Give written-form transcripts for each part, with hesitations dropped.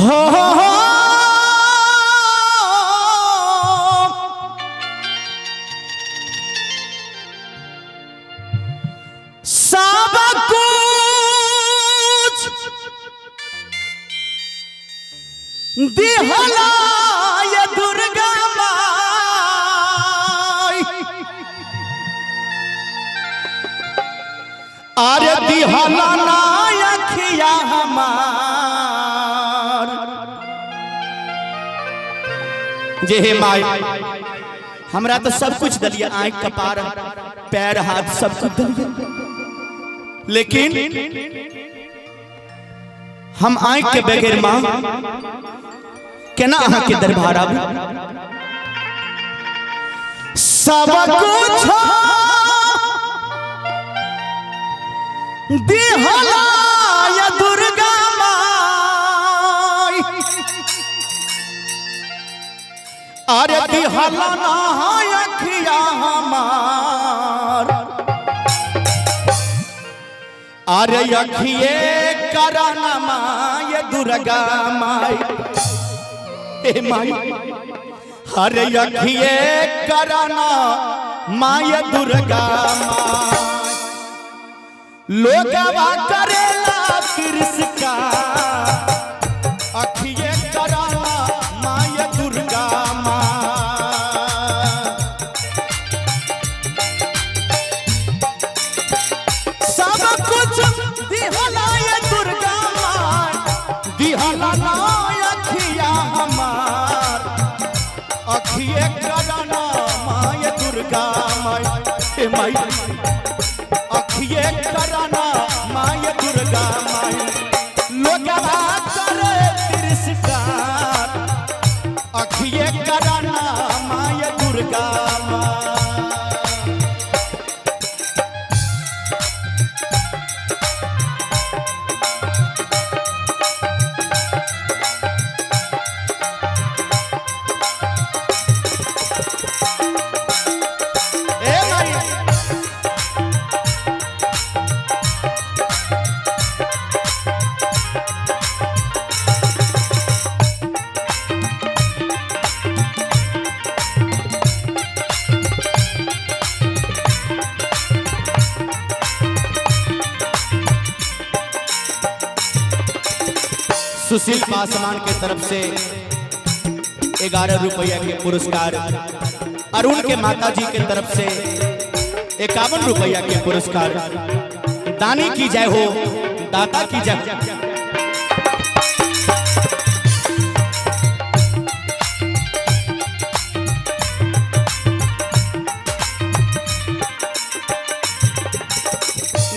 हो हो हो सब कुछ दिहला ये दुर्गा माई अरे दिहला ना अखिया हमार जे हे माई हमरा तो सब कुछ दलिया आंख कपार पैर हाथ सब कुछ दलिया लेकिन हम आंख के बगैर मां केना अहाँ के दरबार आबू सब कुछ दिहला या दुर्गा माई अरे दिहला ना अखिया हमार अरे अखिए करना माय दुर्गा माई ए माई अरे अखिए करना माय दुर्गा माई लोगवा करेला तिरस्कार अखिए करना माय दुर्गा माई सब कुछ दिहला ये दुर्गा माय दिहला ना अखिया हमार अखिए करना माय दुर्गा माय ए माय अखिए करना माय दुर्गा माय लोगवा करे तिरस्कार अखिए करना माय दुर्गा माय। ए माई सुशील पासवान के तरफ से 11 रुपया के पुरस्कार, अरुण के माता जी के तरफ से 51 रुपया के पुरस्कार। दानी की जय हो, दाता की जय हो।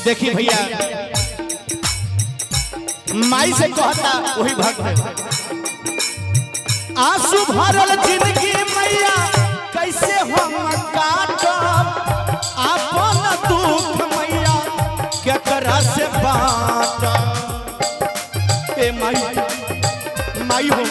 देखिए भैया, माई से कहता वही भक्त, आंसू भरल जिंदगी मैया कैसे हम काटब, अपन दुख मैया केकरा से बांटब। ए माई, माई हो,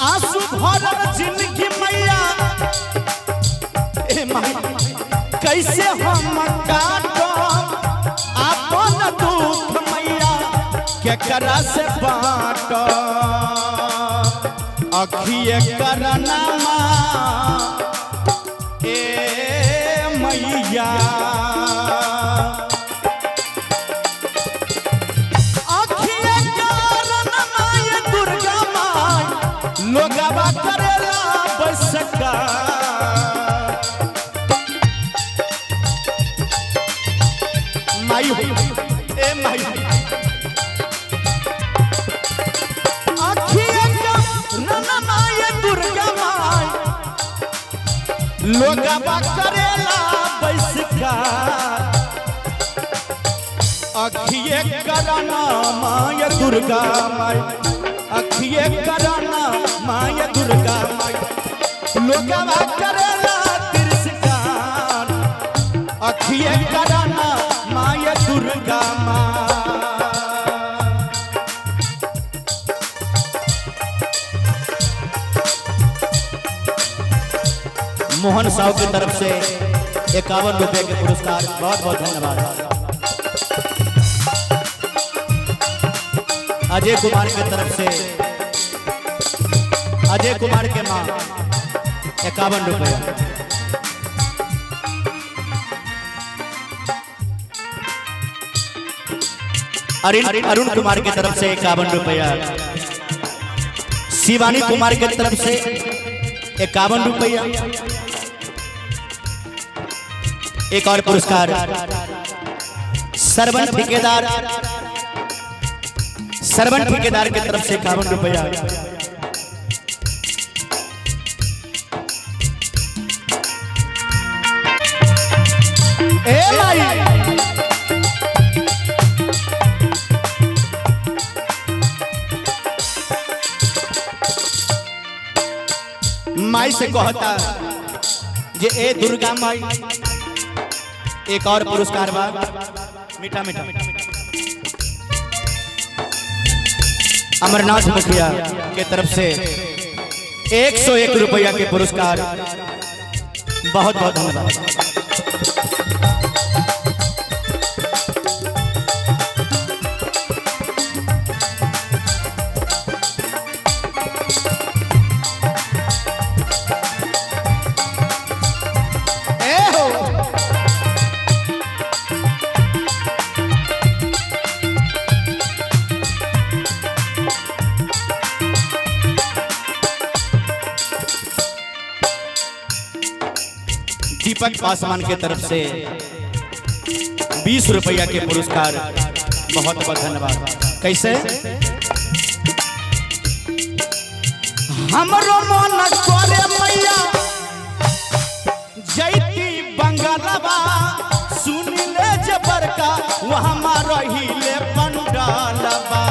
आंसू भरल जिंदगी मैया, ए माई, कैसे हम काटब, अपन दुख मैया केकरा से बांटब। अखिए करना माँ, ए मैया, अखिए करना माँ दुर्गा माँ, लोगवा करेला बसका। माई हो, ए माई, अखिए करना माय दुर्गा माय, लोगवा करेला बसका। अखिए करना माय दुर्गा माय, अखिए करना माय दुर्गा माय, लोगवा करेला तिरस्कार। अखिए करना माय दुर्गा माय। मोहन साहु की तरफ से 51 रुपए के पुरस्कार, बहुत बहुत धन्यवाद। अजय कुमार के तरफ से, अजय कुमार के माँ 51 रुपया। अरुण अरुण कुमार के तरफ से 51 रुपया, शिवानी कुमार के तरफ से 51 रुपया। एक और पुरस्कार सरवन ठेकेदार, सरवन ठेकेदार के तरफ से 51 रुपया। ए माई, माई से कहता जे ए दुर्गा माई, एक और पुरस्कार बा, मीठा मीठा, अमरनाथ मुखिया के तरफ से 101 रुपया के पुरस्कार, बहुत बहुत धन्यवाद। ए हो, दीपक पासवान के तरफ से 20 रुपया के पुरस्कार, बहुत बहुत धन्यवाद। कैसे हमरो मन करे मैया जैती बंगलवा, सुन ले जबर का वहाँ रहिले पंडालवा।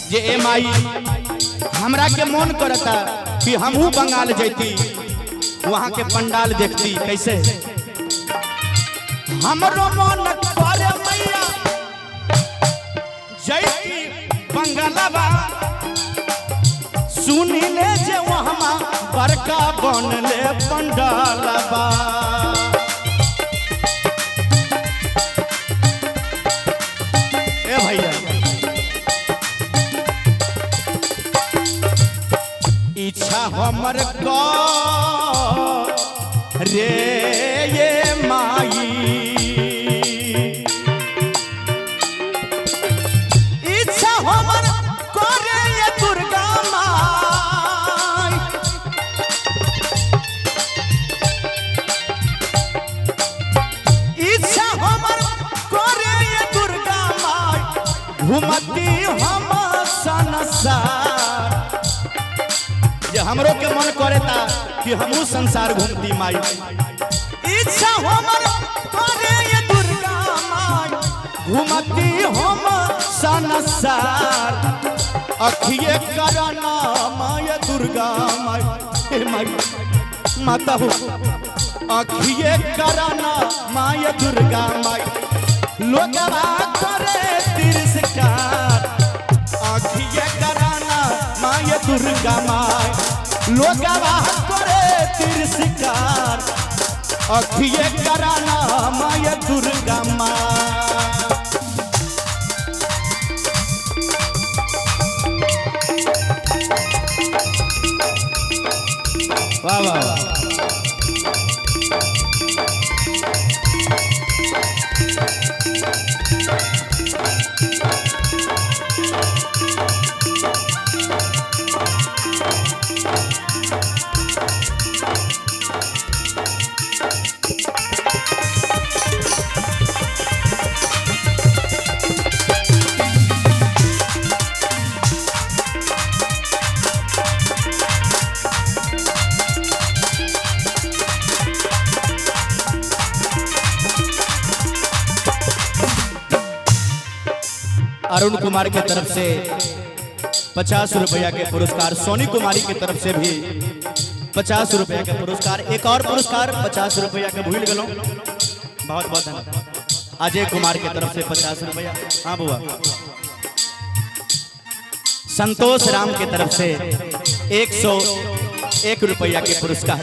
जे ए माई, हमरा के मन करता कि हमहू बंगाल जैती, वहां के पंडाल देखती। कैसे हमरो मन करे मैया जैती बंगलवा, सुन ले जे वहाँ बड़का बनले पंडालवा। ए भैया, इच्छा हमर रे ये माई, इच्छा हमर करे ये दुर्गा माई, इच्छा हमर करे ये दुर्गा माई, घुमती हम संसार। जे हमरो के मन करेता कि हमहू संसार घूमती माई। इच्छा हमर करे ये दुर्गा माई, घूमती हम संसार। अखिए करना माय दुर्गा माई, हे माई, माता हो, अखिए करना माय दुर्गा माई, लोगवा करे तिरस्कार। अखिए कराना माय दुर्गा माई, लोगवा करे तिरस्कार। अखिए कराना माय दुर्गा माई। वाह वाह वाह! अरुण कुमार के तरफ से 50 रुपया के पुरस्कार, सोनी कुमारी की तरफ से भी 50 रुपया के पुरस्कार। एक और पुरस्कार 50 रुपया के, भूल गलो, बहुत बहुत धन्यवाद। अजय कुमार के तरफ से 50 रुपया। हाँ बुआ। संतोष राम के तरफ से 101 रुपया के पुरस्कार।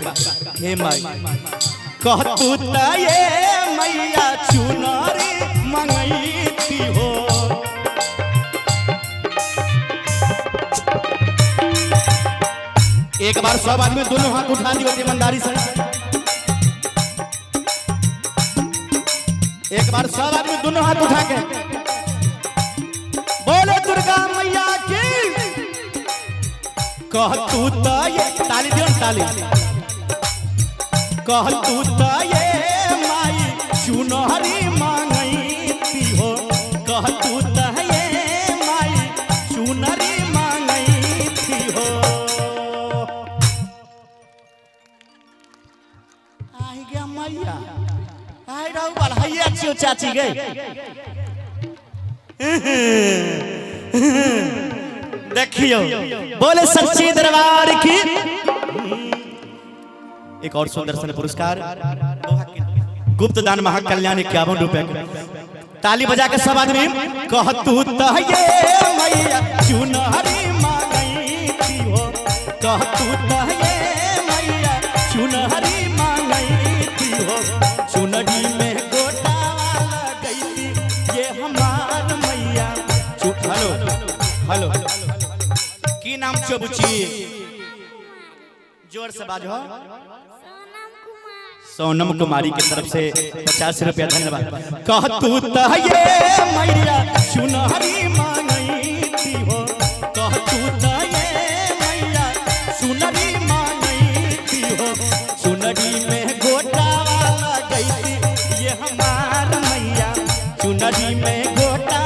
हे माई कह तू त ये मैया चुनरी मंगैती हो। एक बार सब आदमी दोनों हाथ उठा दियो ईमानदारी से। एक बार सब आदमी दोनों हाथ उठा के बोले दुर्गा मैया की। कह तू त ये ताली दियो न ताली। कह तू त ये माई चुनरी मांगैती हो। कह तू त ये माई चुनरी मांगैती हो। आई गया मैया आई रहू बढ़ाइया छियो चाची गई। देखियो बोले सच्ची दरबार की। एक और सुंदर सन पुरस्कार गुप्त दान महाकल्याण 51 रुपए का। ताली बजा के सब आदमी कह तू त ये मैया चुनरी मांगैती हो। कह तू त ये मैया चुनरी मांगैती हो। चुनरी में गोटा लगैती ये हमार मैया। हेलो हेलो की नाम छो बुची? जोर से बाजो। सोनम कुमारी के तरफ से 50 रुपया। धन्यवाद। कह तू त ये मैया चुनरी मांगैती हो। कह तू त ये मैया चुनरी मांगैती हो। चुनरी में गोटा लगैती ये हमार मैया। चुनरी में गोटा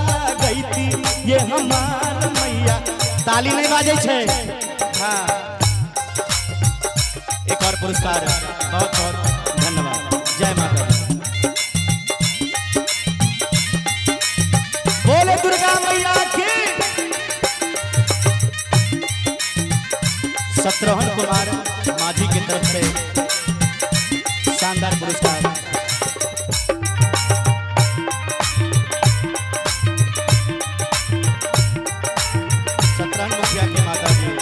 लगैती ये हमार मैया। ताली नहीं बाजै छै। हाँ एक और पुरस्कार। बहुत बहुत धन्यवाद। जय माता दी। बोले दुर्गा मैया की। शत्रुघ्न कुमार माझी के तरफ से शानदार पुरस्कार। शत्रुघ्न मुखिया के माता जी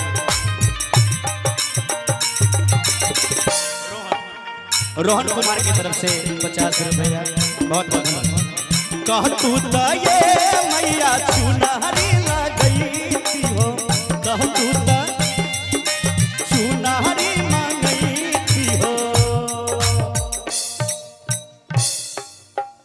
रोहन कुमार की तरफ से 50 रुपया। बहुत बहुत धन्यवाद। कह तू त ये मैया चुनरी लगैती हो। कह तू त